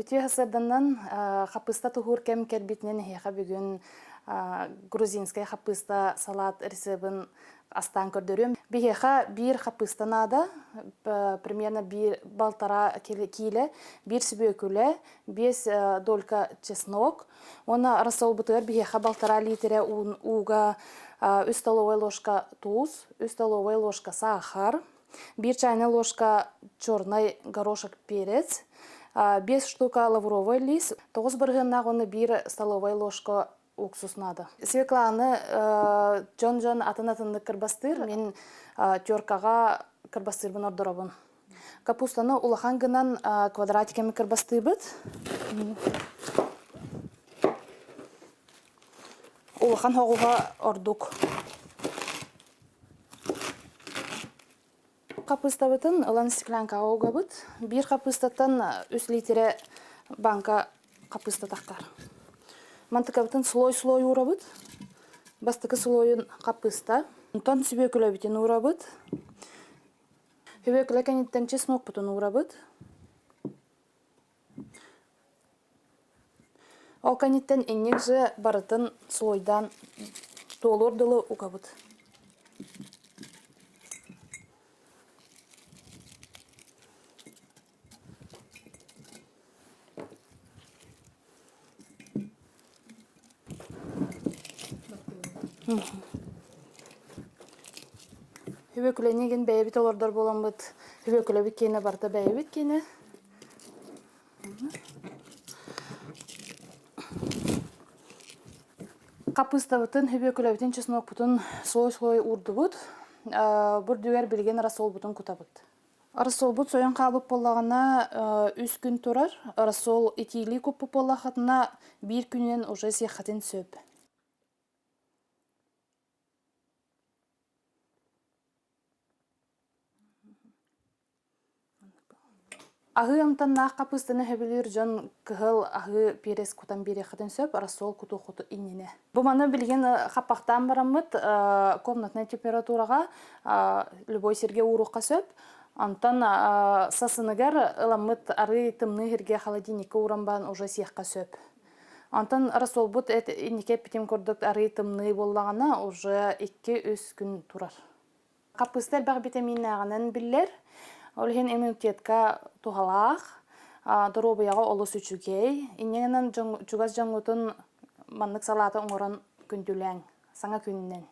Үтүө сарсыарданан хаппыыста туһуур кэм кэлбитинэн эһиэхэ бүгүн грузинскай хаппыыста салат рецебын астаан көрдөрүөм. Биһиэхэ биир хаппыыста наада, примерно биир балтараа киилэ, биир сүбүөкүлэ, биэс долька чеснок уонна рассолбутугар биһиэхэ балтараа лиитирэ ууга үс столовая ложка туус, үс столовая ложка саахар, биир чайная ложка черный горошек перец, биэс штука лавровый лист, 9 бырыһыаннаах уонна биир столовая ложка уксус надо. Свекланы дьон-дьон атын-атыннык кырбастыыр. Мин теркаҕа кырбастыырбын ордоробун. Капустаны улахан гынан квадратиками кырбастыыбыт. Улахан хоҕуһа ордук. Хаппыыстабытын ылан стеклянкаҕа угабыт. Биир хаппыыстаттан үс лиитирэ банка хаппыыста таххар. Мантыкабытын слой-слой уурабыт. Бастакы слойун хаппыыста. Онтон сүбүөкүлэбитин уурабыт. Сүбүөкүлэ кэнниттэн чеснокпутун уурабыт. Ол кэнниттэн инник же барытын слойдаан туолуор дылы угабыт. Хүбүкүлэни гин бэйэбит олордор буоламмыт, хүбүкүлэбит киэнэ барыта бэйэбит киэнэ. Хаппыыстабытын, хүбүөкүлэбитин, чеснокпутун слой-слой уурдубут. Бурдүгэр билигин рассолбутун кутабыт. Рассолбут сойон хаалбыт буоллаҕына үс күн турар. Рассол итиилии куппут буоллаххытына биир күнүнэн уже сиэххитин сөп. Аһыы амтаннаах хаппыыстаны сөбүлүүр дьон кыһыл аһыы перец кутан биэриэххитин сөп, рассол кутуоххут иннинэ. Бу маны билигин хаппахтаан бараммыт комнатнай температураҕа любой сиргэ ууруохха сөп. Онтон сасыныгар ыламмыт арыы тымныы сиргэ холодильникка ууран баран уже сиэххэ сөп. Онтон рассолбут инники эппитим курдук арыы тымныы буоллаҕына уже 2-3 күн турар. Хаппыыста элбэх битэмииннээҕинэн биллэр. Ол иһин иммунитетка туһалаах, доруобуйаҕа олус үчүгэй. Инньэ гынан чугас дьоҥҥутун маннык салааты оҥорон күндүлээҥ. Саҥа күнүнэн.